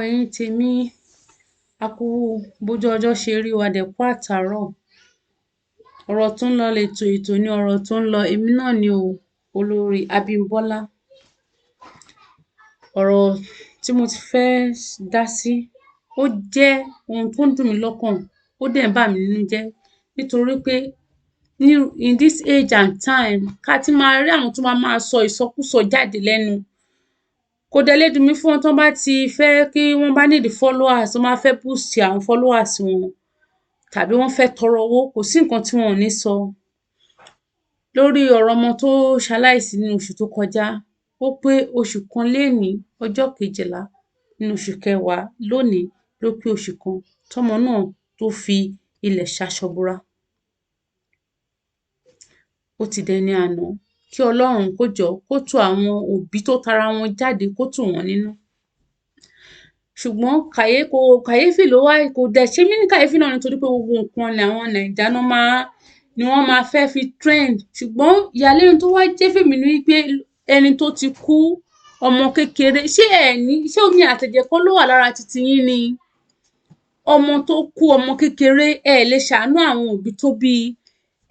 Ẹ̀yin tèmi, a kú bójú ọjọ́ ṣe rí o, a dẹ̀ kú àtàárọ̀. Ọ̀rọ̀ tó ń lọ lètò, ètò ní ọ̀rọ̀ tó ń lọ. Èmi náà ni o, olórí Abímbọ́lá. Ọ̀rọ̀ tí mo ti fẹ́ dá sí, ó jẹ́ ohun tó ń dùn mí lọ́kàn, ó dẹ̀ ń bà mí nínú jẹ́ nítorí pé ní in this age and time, ká tí máa rí àwọn tó máa máa sọ ìsọkúsọ jáde lẹ́nu. Kò dẹ̀ lè dùn mí fún wọn tán bá ti fẹ́ kí wọ́n bá need followers, wọ́n máa fẹ́ boost àwọn followers wọn tàbí wọ́n fẹ́ tọrọ owó, kò sí nǹkan tí wọn ò ní sọ. Lórí ọ̀rọ̀ ọmọ tó ṣaláìsí ní oṣù tó kọjá, ó pé oṣù kan lénìí, ọjọ́ 12 nínú oṣù kẹwàá lónìí ló pé oṣù kan tọ́mọ náà tó fi ilẹ̀ ṣaṣọ bora. Ó ti dẹni àná. Kí Ọlọ́run kó jọ̀ọ́ kó tu àwọn òbí tó tara wọn jáde, kó tù wọ́n nínú. Ṣùgbọ́n kàyéfì ló wá, kò dẹ̀ ṣe mí ní kàyéfì náà nítorí pé gbogbo nǹkan ni àwọn Naija ná máa ni wọ́n máa fẹ́ fi trend. Ṣùgbọ́n ìyàlẹ́nu tó wá jẹ́ fèmí ni wí pé ẹni tó ti kú, ọmọ kékeré, ṣé ẹ̀ ní ṣé omi àtẹ̀jẹ̀ kọ́ ló wà lára titi yín ni? Ọmọ tó kú, ọmọ kékeré, ẹ ẹ̀ lè ṣàánú àwọn òbí tó bí i.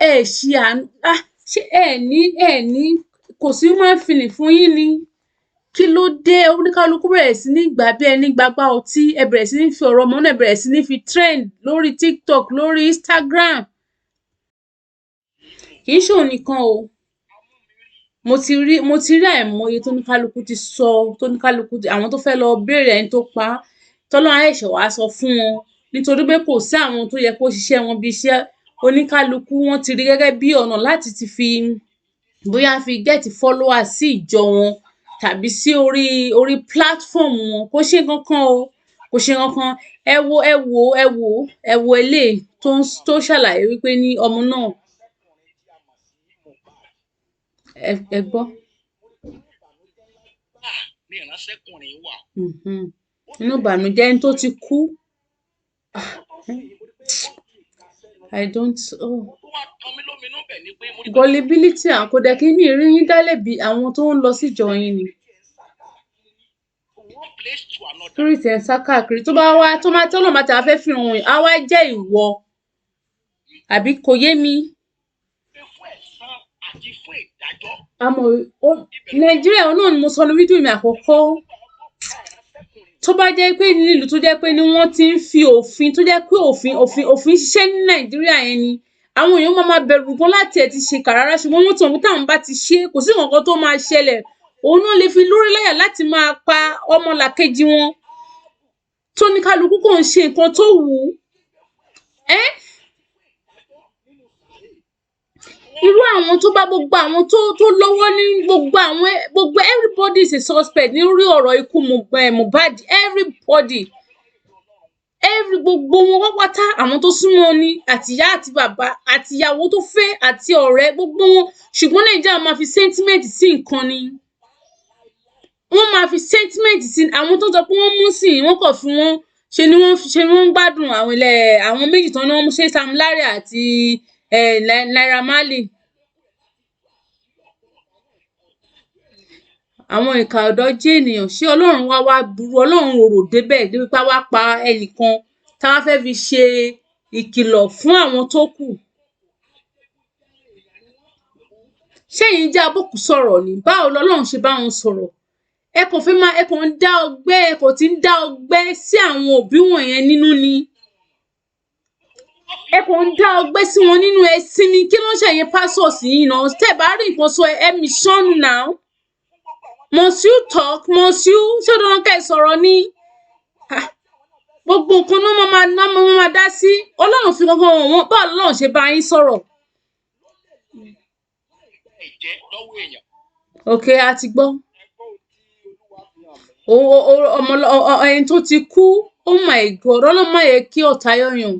Ẹ ẹ̀ ṣe àánú, ṣé ẹ̀ ní kò sí human feeling fún yín ni? Kí ló dé? Oníkálukú bẹ̀rẹ̀ sí ní gbà á bí ẹní gbagbá ọtí. Ẹ bẹ̀rẹ̀ sí ní fi ọ̀rọ̀ ọmọ náà, ẹ bẹ̀rẹ̀ sí ní fi trend lórí TikTok, lórí Instagram. Kì í ṣòun nìkan o. Mo ti rí àìmọye tóníkálukú ti sọ, tóníkálukú àwọn tó fẹ́ lọ béèrè ẹni tó pa á, tọ́lọ́run á ṣẹ̀ṣẹ̀ wá sọ fún wọn nítorí pé kò sí àwọn tó yẹ kó ṣiṣẹ́ wọn bí iṣẹ́. Oníkálukú wọ́n ti rí gẹ́gẹ́ bí ọ̀nà láti ti fi bóyá fi get followers sí ìjọ wọn tàbí sí orí platform wọn. Kò ṣe nǹkan kan o, kò ṣe nǹkan kan. Ẹ wo, ẹ wò ó, ẹ wò ó, ẹ wo eléyìí tó ṣàlàyé wí pé ní ọmọ náà, ẹ gbọ́. Ní ìránṣẹ́kùnrin wà. Inú ìbànújẹ́, ẹni tó ti kú. I don't, oh. Tó wá kan mí lóminú bẹ̀ ni pé mo rí pé Gullibility à kò dẹ̀ kí mi rí yín dá lẹ́bi àwọn tó ń lọ síjọ yín ni. From one place to another. Spirit ẹ̀ ń sá káàkiri. Tó bá wá, tó máa tọ́lọ́run bá ti wá fẹ́ fi hàn, á wá jẹ́ ìwọ. Àbí kò yé mi? Pé fún ẹ̀san àti fún ìdájọ́. Àmọ́ ó Nàìjíríà náà ni mo sọ ní fídíò mi àkọ́kọ́. Tó bá jẹ́ pé nílùú tó jẹ́ pé ní wọ́n ti ń fi òfin tó jẹ́ pé òfin ṣiṣẹ́ ní Nàìjíríà yẹn ni, àwọn èèyàn máa máa bẹ̀rù gan láti ẹ̀ ti ṣèkà rárá. Ṣùgbọ́n wọ́n ti mọ̀ pé táwọn bá ti ṣe é, kò sí nǹkan kan tó máa ṣẹlẹ̀. Òun náà lè fi lórí láyà láti máa pa ọmọlàkejì wọn. Tóníkálukú kàn ń ṣe nǹkan tó wù ú. Ẹ́ irú àwọn tó bá gbogbo àwọn tó lọ́wọ́ ní gbogbo àwọn gbogbo, everybody is a suspect lórí ọ̀rọ̀ ikú Mohbad. Everybody, every gbogbo wọn pátá, àwọn tó súnmọ́ ni, àtìyá àti bàbá àti ìyàwó tó fẹ́ àti ọ̀rẹ́, gbogbo wọn. Ṣùgbọ́n Nàìjíríà máa fi sentiment sí nǹkan ni. Wọ́n máa fi sentiment sí àwọn tó ń sọ pé wọ́n mú sí, wọ́n kàn fi wọ́n ṣe ni, wọ́n ṣe ni wọ́n ń gbádùn àwọn ilẹ̀ àwọn méjì tán ni wọ́n mú, ṣé Sam Larry àti Naira Marley. Àwọn ìkà ọ̀dọ́ jẹ́ ènìyàn. Ṣé Ọlọ́run wá wá burú? Ọlọ́run ò rò débẹ̀ débi pé á wá pa ẹnìkan tá wá fẹ́ fi ṣe ìkìlọ̀ fún àwọn tó kù. Ṣẹ́yìn jẹ́ abókùú sọ̀rọ̀ ni? Báwo lọlọ́run ṣe bá wọn sọ̀rọ̀? Ẹ kàn fẹ́ máa, ẹ kàn ń dá ọgbẹ́, ẹ kàn ti ń dá ọgbẹ́ sí àwọn òbí wọ̀nyẹn nínú ni. Ẹ kàn ń dá ọgbẹ́ sí wọn nínú. Ẹ sinmi. Kí ló ń ṣẹ̀yin pastors yìí náà? Tẹ́ ẹ bá rí nǹkan sọ, ẹ mìṣọ́nù now. Must you talk? Must you? Ṣé dandan kẹ́ ẹ sọ̀rọ̀ ni? Gbogbo nǹkan náà máa dá sí. Ọlọ́run fi kankan hàn wọ́n. Báwo lọlọ́run ṣe bá yín sọ̀rọ̀? Ẹ̀jẹ̀ lọ́wọ́ èèyàn. Ok, a ti gbọ́. Ọmọ ẹni tó ti kú, oh my God, Ọlọ́run má yẹ kí ọ̀tá yọ̀yàn.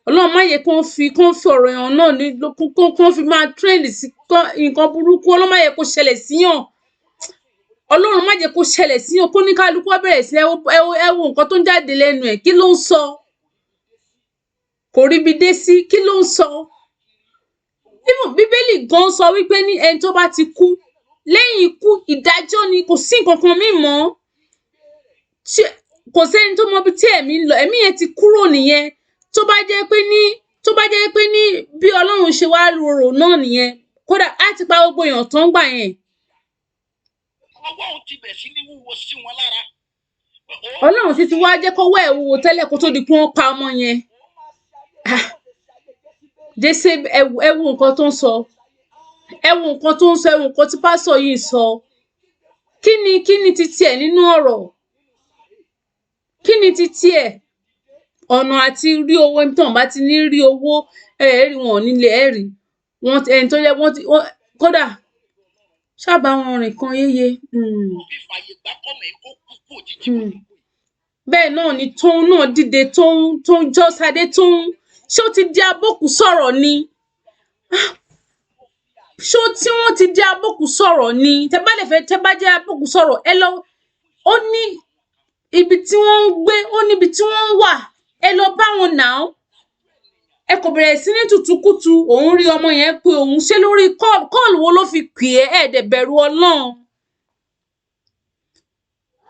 Ọlọ́run má yẹ kó fi ọ̀rọ̀ èèyàn náà ní kó fi máa trend sí nǹkan burúkú. Ọlọ́run má yẹ kó ṣẹlẹ̀ síyàn. Ọlọ́run má jẹ́ kó ṣẹlẹ̀ síyàn, kó ní kálukú wá bẹ̀rẹ̀ sí ẹ wo nǹkan tó ń jáde lẹ́nu ẹ̀. Kí ló ń sọ? Kò ríbi dé sí. Kí ló ń sọ? Even Bíbélì gan sọ wípé ní ẹni tó bá ti kú, lẹ́yìn ikú ìdájọ́ ni, kò sí nǹkan kan míì mọ́. Ṣé Kò sẹ́ni tó mọ ibi tí ẹ̀mí ń lọ. Ẹ̀mí yẹn ti kúrò nìyẹn. Tó bá jẹ́ pé ní bí Ọlọ́run ṣe wá rorò náà nìyẹn, kódà á ti pa gbogbo èèyàn tó ń gbà yẹn. Ọwọ́ òun ti bẹ̀rẹ̀ sí ní wúwo sí wọn lára. Ọlọ́run sì ti wá jẹ́ kọ́wọ́ ẹ̀ wúwo tẹ́lẹ̀ kó tó di pé wọ́n pa ọmọ yẹn. Ah, Jésè, ẹ wo nǹkan tó ń sọ, ẹ wo nǹkan tó ń sọ, ẹ wo nǹkan tí pásítọ̀ yìí sọ. Kí ni títí ẹ̀ nínú ọ̀rọ̀? Kí ni títí ẹ̀? Ọ̀nà àti rí owó, ẹni tí wọn bá ti ní rí owó, ẹ ẹ rí wọn ò nílé, ẹ rí wọn ẹni tó yẹ wọn ti wọn kódà ṣáàbà wọn rìn kan yéye. Fi fàyè gbá kọ́mọ yìí kó kú kú òjijì bó ṣe kú yìí. Bẹ́ẹ̀ náà ni tóun náà dìde, tóun jọ́sádé, tóun ṣé ó ti di abókù sọ̀rọ̀ ni? Ṣó tí wọ́n ti di abókù sọ̀rọ̀ ni? Tẹ bá lè fẹ́, tẹ bá jẹ́ abókù sọ̀rọ̀, ẹ lọ, ó ní ibi tí wọ́n ń gbé, ó níbi tí wọ́n ń wà, ẹ lọ bá wọn nà án. Ẹ kò bẹ̀rẹ̀ sí ní tùtùkùtù. Òun rí ọmọ yẹn pé òun ṣe lórí call. Call wo ló fi pè é? Ẹ̀ dẹ̀ bẹ̀rù Ọlọ́run.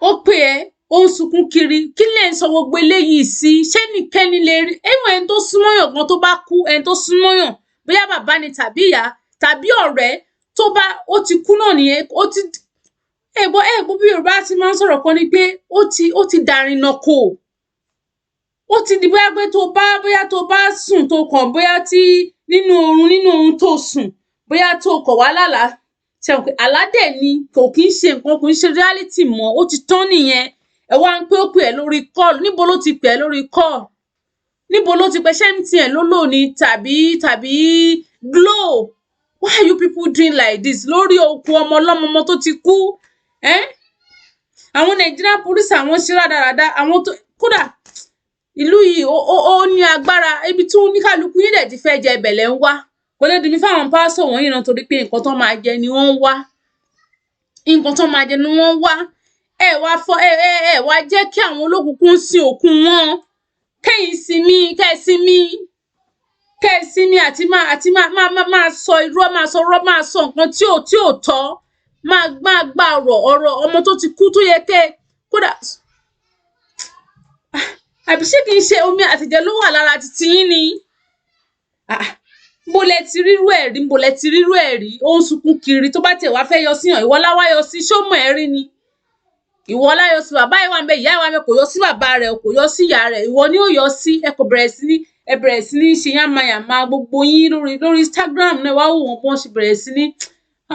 Ó pè ẹ́, ó ń sunkún kiri. Kí lẹ̀ ń sọ gbogbo eléyìí sí? Ṣé nìkẹ́ni lè rí ẹ̀wọ̀n? Ẹni tó súnmọ́yàn gan, tó bá kú, ẹni tó súnmọ́yàn, bóyá bàbá ni tàbí ìyá tàbí ọ̀rẹ́, tó bá ó ti kú náà nìyẹn. Ó ti ẹ gbọ́ bí Yorùbá ti máa ń sọ̀rọ̀ kan ni pé ó ti dàrìnà kò, ó ti di bóyá pé tó bá sùn, tó kàn bóyá tí nínú oorun tó sùn, bóyá tó kọ̀ wá lálàá, ṣe mọ̀ pé àlá dẹ̀ ni, kò kí ń ṣe nǹkan, kò ń ṣe reality mọ́, ó ti tán nìyẹn. Ẹ wá ń pé ó pè ẹ́ lórí call. Níbo ló ti pè ẹ́ lórí call? Níbo ló ti pè? Ṣé MTN ló lò ní tàbí Glo? Why are you people doing like this lórí òkú ọmọ ọlọ́mọ, ọmọ tó ti kú? Ẹ́ àwọn Nigerian police, àwọn ṣe rádaràda, àwọn tó kódà ìlú yìí, ó ní agbára. Ibi tí oníkálukú yín dẹ̀ ti fẹ́ jẹ ibẹ̀ lẹ́ ń wá. Kò lè dùn mí fáwọn pásítọ̀ wọ̀nyí náà, torí pé nǹkan tó máa jẹ ni wọ́n ń wá, nǹkan tó máa jẹ ni wọ́n ń wá. Ẹ wá fọ ẹ ẹ ẹ wá jẹ́ kí àwọn olókùnkùn sin òkú wọn, kẹ́yìn sinmi, kẹ́ ẹ sinmi, kẹ́ ẹ sinmi àti máa sọ irọ́, máa sọ irọ́, máa sọ nǹkan tí ò tọ́, máa gba ọ̀rọ̀ ọmọ tó ti kú tó yẹ kẹ́ ẹ kódà. Àbí ṣé kìí ṣe omi àtẹ̀jẹ̀ ló wà lára titi yín ni? Ah, níbo lẹ ti rírú ẹ̀ rí? Níbo lẹ ti rírú ẹ̀ rí? Ó ń sunkún kiri. Tó bá tiẹ̀ wá fẹ́ yọ síyàn, ìwọ láwá yọ sí, ṣó mọ̀ ẹ́ rí ni? Ìwọ láyọ sí. Bàbá ẹ̀ wà ń bẹ, ìyá ẹ̀ wà ń bẹ, kò yọ sí bàbá rẹ̀, kò yọ sí ìyá rẹ̀, ìwọ ni ó yọ sí. Ẹ kò bẹ̀rẹ̀ sí ní, ẹ bẹ̀rẹ̀ sí ní ṣe yánmayànma gbogbo yín lórí Instagram náà. Wá wò wọ́n bí wọ́n ṣe bẹ̀rẹ̀ sí ní,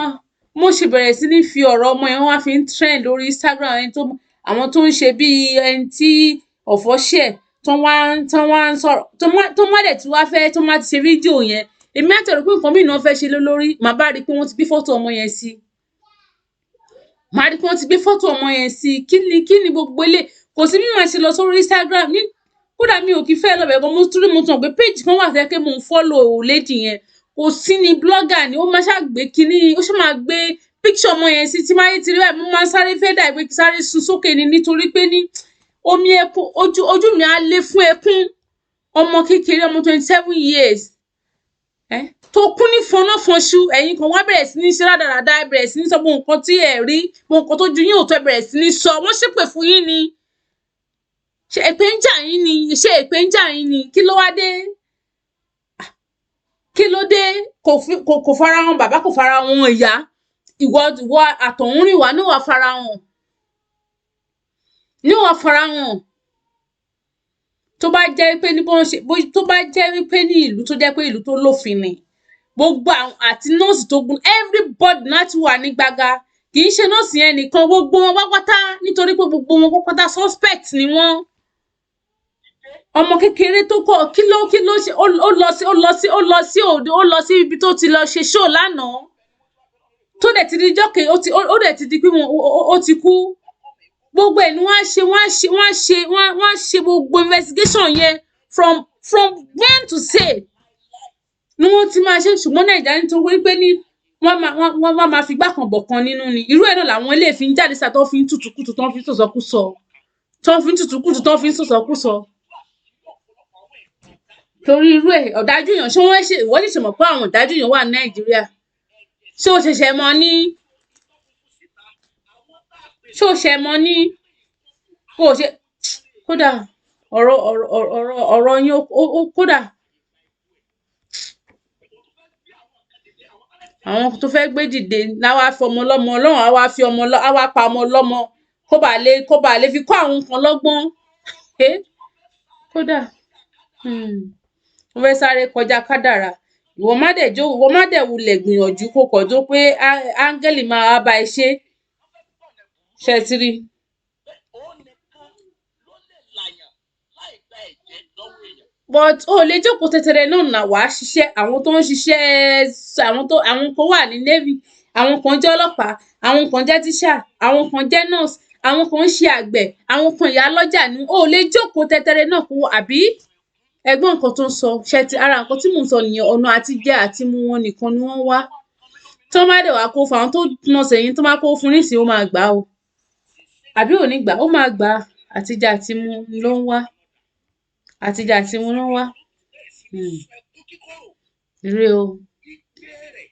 ah, mo ṣe bẹ̀rẹ̀ sí ní fi ọ̀rọ̀ ọmọ yẹn, wọ́n wá fi ń trend lórí Instagram. Ẹni tó àwọn tó ń ṣe bíi ẹni tí ọ̀fọ̀ ṣẹ̀, tó wá ń sọ̀rọ̀, tó má dẹ̀ tí wá fẹ́, tó má ti ṣe fídíò yẹn, èmi á tẹ̀rọ pé nǹkan míì náà fẹ́ ṣe lé lórí. Màá bá rí i pé wọ́n ti gbé fọ́tò ọmọ yẹn sí, màá rí i pé wọ́n ti gbé fọ́tò ọmọ yẹn sí. Kí ni gbogbo ilé? Kò sí bí màá ṣe lọ sórí Instagram ní kódà mi ò kí fẹ́ lọ bẹ̀ gan. Mo tún rí, mo tàn pé page kan wà tẹ́ pé mo ń follow lady yẹn, kò sí ní blogger ni, ó máa ṣàgbé kínní, ó ṣe máa gbé picture ọmọ yẹn sí. Tí máa yé ti rí báyìí, mo máa ń sáré fẹ́ dà pé kí sáré sun sókè ni, nítorí pé ní omi ẹkún ojú mi á lé fún ẹkún. Ọmọ kékeré, ọmọ 27 years ẹ tó kú ní fọnáfọnṣu, ẹ̀yin kan wá bẹ̀rẹ̀ sí ní ṣe rádaràda, ẹ bẹ̀rẹ̀ sí ní sọ gbogbo nǹkan tí ẹ rí, gbogbo nǹkan tó ju yín ò tó, ẹ bẹ̀rẹ̀ sí ní sọ. Wọ́n ṣépè fún yín ni? Ṣé èpè ń jà yín ni? Ṣé èpè ń jà yín ni? Kí ló wá dé? Kí ló dé? Kò fi kò fara hàn bàbá, kò fara hàn ìyá. Ìwọ àtọ̀húnrìnwá ní wàá fara hàn, ní wàá fara hàn. Tó bá jẹ́ pé ní bọ́n ṣe, tó bá jẹ́ wípé ní ìlú tó jẹ́ pé ìlú tó lófin ni, gbogbo àwọn àti nọ́ọ̀sì tó gun, everybody láti wà ní gbàgà. Kì í ṣe nọ́ọ̀sì yẹn nìkan, gbogbo wọn pátápátá, nítorí pé gbogbo wọn pátápátá suspect ni wọ́n. Ọmọ kékeré tó kọ, kí ló ṣe? Ó lọ sí òde, ó lọ sí ibi tó ti lọ ṣe show lánàá, tó dẹ̀ ti di jọ́kè, ó dẹ̀ ti di pé wọn ó ti kú. Gbogbo ẹ̀ ni wọ́n á ṣe, wọ́n á ṣe gbogbo investigation yẹn from when to say ni wọ́n ti máa ṣe. Ṣùgbọ́n Nàìjíríà, nítorí pé ní wọ́n máa fi gbá kan bọ̀ kan nínú ni, irú ẹ̀ náà làwọn ilé fi ń jáde síta, tó fi ń tùtùkùtù, tó fi ń sọ̀sọkúsọ, tó fi ń tùtùkùtù, tó fi ń sọ̀sọkúsọ. Torí irú ẹ̀, ọ̀dájú èèyàn, ṣé wọ́n ṣe, ìwọ ṣẹ̀ṣẹ̀ mọ̀ pé àwọn ọ̀dájú èèyàn wà ní Nàìjíríà? Ṣé o ṣẹ̀ṣẹ̀ mọ̀ ní? Ṣé o ṣẹ̀ mọ̀ ní? Kò ṣe. Kódà ọ̀rọ̀ ọ̀rọ̀ ọ̀rọ̀ ọ̀rọ̀ yín ó kódà àwọn tó fẹ́ gbé dìde láwá fi ọmọ ọlọ́mọ, Ọlọ́run á wá fi ọmọ á wá pa ọmọ ọlọ́mọ kó bàa lè fi kọ́ àwọn kan lọ́gbọ́n. Kódà ó fẹ́ sáré kọjá kádàrá. Ìwọ má dẹ̀ jó, ìwọ má dẹ̀ wulẹ̀ gbìyànjú kó kọ̀ jó pé áńgẹ́lì máa wá bá ẹ ṣe. Ṣé ẹ ti rí? But o ò lè jókòó tẹtẹrẹ náà nà, wàá ṣiṣẹ́. Àwọn tó ń ṣiṣẹ́, àwọn kan wà ní navy, àwọn kan jẹ́ ọlọ́pàá, àwọn kan jẹ́ tíṣà, àwọn kan jẹ́ nurse, àwọn kan ń ṣe àgbẹ̀, àwọn kan ìyá lọ́jà ni. O ò lè jókòó tẹtẹrẹ náà kó àbí ẹgbọ́n nǹkan tó ń sọ. Ṣe ti ara nǹkan tí mò ń sọ nìyẹn? Ọ̀nà àti jẹ àti mu wọn nìkan ni wọ́n wá. Tí wọ́n bá dẹ̀ wá kó fún àwọn tó nọsẹ̀ yín, tó bá kó fún nísìnyí, ó máa gbà á o, àbí ò ní gbà á? Ó máa gbà á. Àtijẹ àti mu ló ń wá, àtijẹ àti mu ló ń wá. Ire o.